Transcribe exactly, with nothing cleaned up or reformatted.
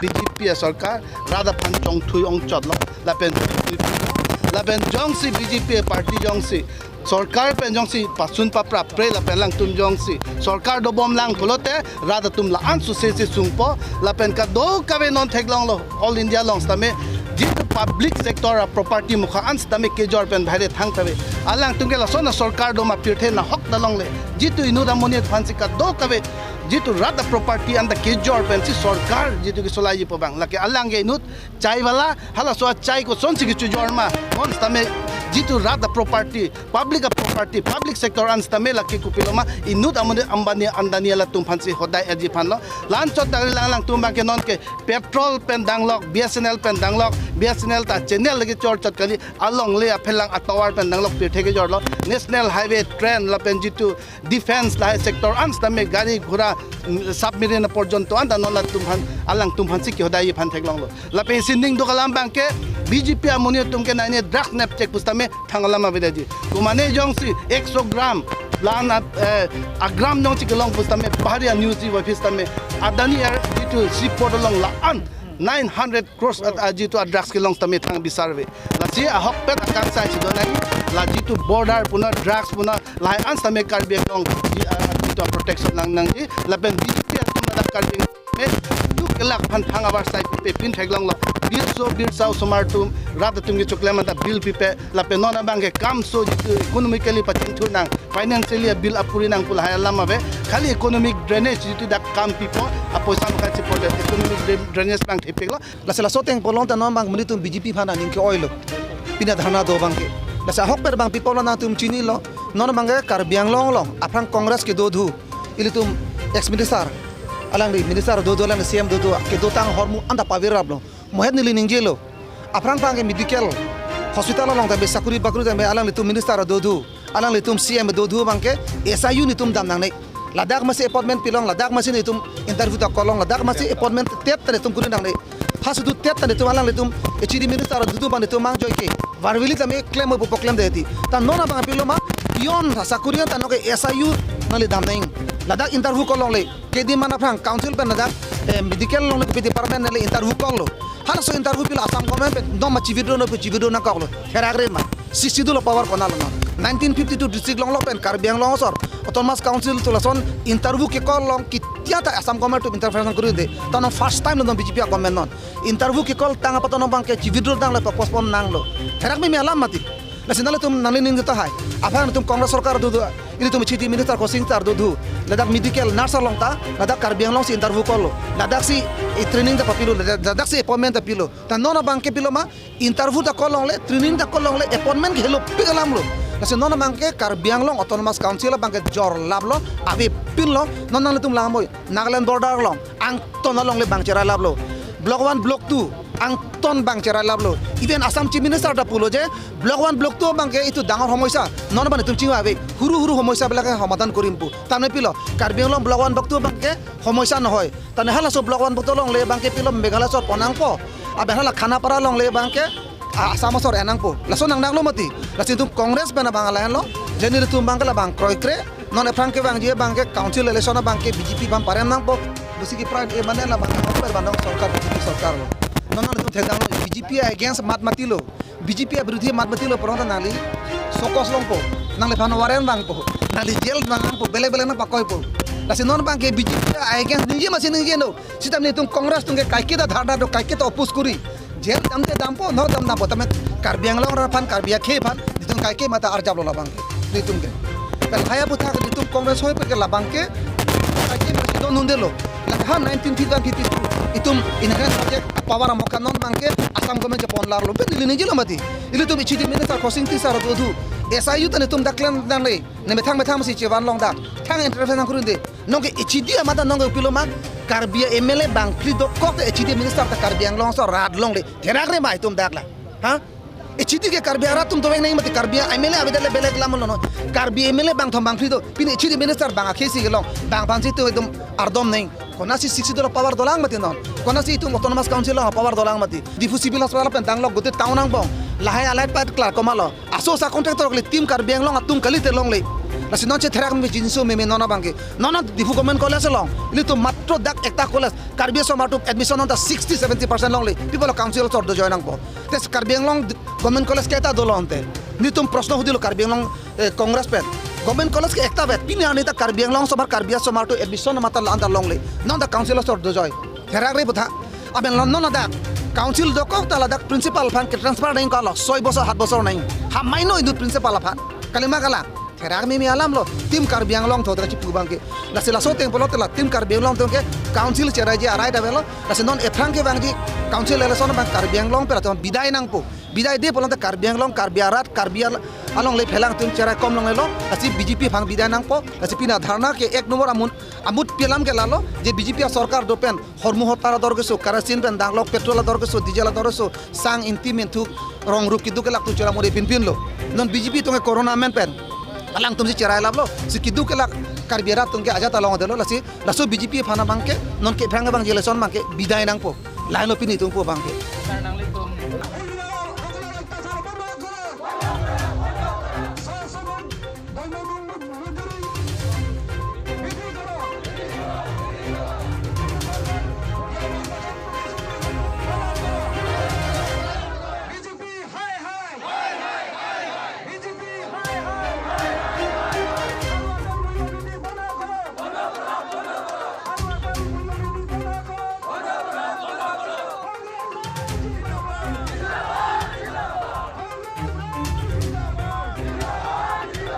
B J P a sorkar rat aphan chongthui ongchotlo, lapen lapen jongsi B J P a party jongsi sorkar pen jongsi pasun paprapre lapen alangtum jongsi sorkar dobom lang pulote rat atum la-an suse se sungpo, lapen kadokave non theklonglo, all India along sitame jitu public sector a property mukha an sitame kejor pen baire thangtave. Alangtum ke lason a sorkar doma pirthe nahok ta longle. Jitu inut amonit aphansi kadokave jitu rat a property anta kejor pensi sorkar jitu ke solaijipo abang. Lake alang ke inut chai wala, halaso achai kosonsi kechojor ma. Non sitame jitu rat a property, public a property, public sector an sitame lake kopiloma inut amonit Ambani Adani latum aphansi hodai aji aphanlo. La-anchot ta lang, alangtum abang ke non ke petrol pen danglok, B S N L pen danglok, B S N L ta channel lake chor chot kali, alongle aphelang a tower pen danglok pirthe kejorlo. National highway, train lapen jitu defense lahai sector an sitame gari ghora, mm, submarine porjonto anta non latum aphan, alangtum aphansi kehodai aphan theklonglo. Lapen isi ning duk alam abang ke B J P amonit atum ke nai ne drugs nep chek pusitame thang alam avedaji. Kumane jongsi ekso gram, la-an a, eh, a gram jongsi kelong pusitame bahari a news ji wafis tame Adani Air jitu seaport along la-an nine hundred crores at, a jitu a drugs kelong sitame thang bisarve. Lasi ahokpet akangsai si donai, la jitu border puna drugs puna lahai an sitame Karbi Anglong ji, a, jitu a protection lang nangji, lapen B J P atum ladak Karbi Anglong me duk kelak aphan thang avarsai pipepin theklonglo. Birso birsa osomar atum rat atum kechoklem anta bill pipe, lapen non abang ke kamso jitu economically pachingthur nang, financially a bill apuri nang pu lahai alam ave. Khali economic drainage jitu dak kam pipo, apoisa makan si problem, economic drain-, drainage abang thepiklo. Lasi laso ateng pu along ta non abang nelitum B J P aphan aning ke-oilo. Pini dharna do abang ke. Lasi ahokpet abang pipo lo nangtum chinilo. Non abang ke Karbi Anglong along aphrang Congress kedo dhu, ilitum ex minister, alangli minister do dhu, alangli C M do dhu, kedotang ahormu anta paviraplo. Mohet neli ningjelo. Aphrang abang ke medical, hospital along tame, sakuri bakuri tame, alanglitum minister do dhu, alanglitum C M do dhu abang ke S I U nelitum dam nangne. Ladak masi appointment pilong, ladak masi nelitum interview ta kolong, ladak masi appointment tet ta nelitum kuri nangne. Phas du tet ta nelitum alanglitum H D minister do dhu abang nelitum mangjoi ke. Varvili tame klem pu poklem deti. Ta non abang piloma, pion ta sakuri ta noke S I U nangli dam nang. Ladak interview kolongle. Kedim an aphrang council pen ladak, eh, medical along kopi department nangli interview koklo. Halaso interview pilo Assam government pen, non ma chi-withdraw non pu chi-withdraw nangkoklo. Therak re ma. Sixth schedule a power konatlo non. Nineteen fifty-two district longlok pen Karbi Anglong asor Autonomous Council tu lason interview ke-call long ketia ta Assam government atum interference kuri de. Ta non first time lo non B J P a government non. Interview ke-call tang apot non abang ke chi-withdraw tanglo, postpone nanglo. Therak meme alam mati. Lasi nanglitum nangli ning tahai. Aphrang nelitum Congress sorkar do dhu, ilitum Chief Minister Khosing Teron do dhu. Ladak medical nurse along ta, ladak Karbi Anglong si interview kollo. Ladak si, eh, training ta papilo, ladak, ladak si appointment ta pilo. Ta non abang ke piloma, interview ta kolongle, training ta kolongle, appointment ke helopik alamlo. Lasi non abang ke Karbi Anglong Autonomous Council abang ke jorlaplo, avepinlo, non nanglitum langmoi. Nagaland border along, angton alongle bang cherailaplo. Block one, Block two, angton bang cherailaplo. Even Assam Chief Minister ta pulo je, Block one, Block two abang ke itum dangor homoisa. Non abang nelitum chingvai ave, huru huru homoisa abang ke somadhan korim pu. Tame pilo, Karbi Anglong Block one, Block two abang ke homoisa nohoi. Tame halaso Block one, Block two alongle abang ke pilo Meghalaya asor pon nangpo. Abang hala Khanapara alongle abang ke, ah, Assam asor en nangpo. Laso nang nanglo mati. Lasi itum Congress pen abang lahenlo. Je nelitum abang ke labang kroikre. Non aphrang kevangji abang ke council election abang ke B J P abang parem nangpo. Busi ke pride e mane labang ke oper bandong sorkar B J P sorkar lo. Non non itum thekdang B J P against mat matilo. B J P abirudhi mat matilo pu along ta nangli sokos longpo. Nangliphan warrant vangpo. Nangli jail vangpo. Bele bele nangpakoipo. Lasi non abang ke B J P against ningje masi ningjelo. Sitame nelitum Congress atum ke kaike ta dharna do, kaike ta oppose kuri. Jail damte dampo, no dam dampo, tame Karbi Anglong arat aphan, Karbi akhei aphan, nelitum kaike mata arjaplo labang ke, nelitum ke. Pen haya puthak nelitum Congress hoi pen ke labang ke, kaike masi don hundelo. Lake ha nineteen fifty-one fifty-two, itum inherent subject power amokha non abang ke, Assam government chepon larlo, pen neli ningjelo mati. Ilitum Chief Minister Khosing Teron do dhu, S I U ta nelitum dak klem nangne, ne methang methang masi chevan long dak, thang intervention nangkuri de. Nonke H D A mata nonke pilo ma, Karbi M L A bangphli dokok te H D A minister ta Karbi Anglong aso arat longle. Therak re ma itum dak la. Ha? H D A ke Karbi arat atum dovek nang mati, Karbi M L A avedet le belek lam lo non. Karbi M L A bangthom bangphli do. Pini H D A minister bang akhei si kelong. Bang aphansi itum itum ardom nang. Konatsi sixty dollar power dolang mati non. Konatsi itum autonomous council along power dolang mati. Diphu civil hospital pen danglok gute town angbong. Lahai alai pat klar komalo. Aso sa contractor kali, Team Karbi Anglong atum kali te longle. Lasi non chetherak me jinso meme non abangke. Non non Diphu Government College along. Ilitum matro dak ekta college. Karbi asomar atum admission anta sixty seventy percent longle. People council aso dojoy nangpo. Te Karbi Anglong Government College kaita dolo ante. Nelitum proshno hudilo Karbi Anglong, eh, Congress pen. Government College ke ekta vet. Pini arni ta Karbi Anglong asomar, Karbi asomar atum admission mata la anta longle. Non ta council aso dojoy. Therak re butha. Aben lo non ladak council dokok ta ladak principal aphan ke transfer nang kalo, soi bosor, hat bosor nang. Hamai no inut principal aphan. Kalima kala. Therak meme alam lo. Team Karbi Anglong tho ta kachipu abangke. Lasi laso ateng pulote la Team Karbi Anglong atum ke council cheraiji arai ta avelo. Lasi non ethrang kevangji council election abang Karbi Anglong pen atum bidai nangpo. Bidai de pulote Karbi Anglong, Karbi arat, Karbi al-, alongle phelang atum cherai kom longlelo. Lasi B J P aphan bidai nangpo. Lasi pini adharna ke ek number amun, amut pi alam ke lalo, je B J P asorkar do pen hormu hotar ador keso, kerosene pen danglok, petrol ador keso, diesel ador keso, sang, ingti, minthuk, rong rup keduk kelak atum chora more pinpin lo. Non B J P atum ke corona amen pen alangtum si cherai laplo, si keduk kelak Karbi arat atum ke ajat along adelo, lasi laso B J P aphan abangke, nonke aphrang abang election abangke bidai nangpo. Lahai lo pini itum pu abangke. Sir, nangli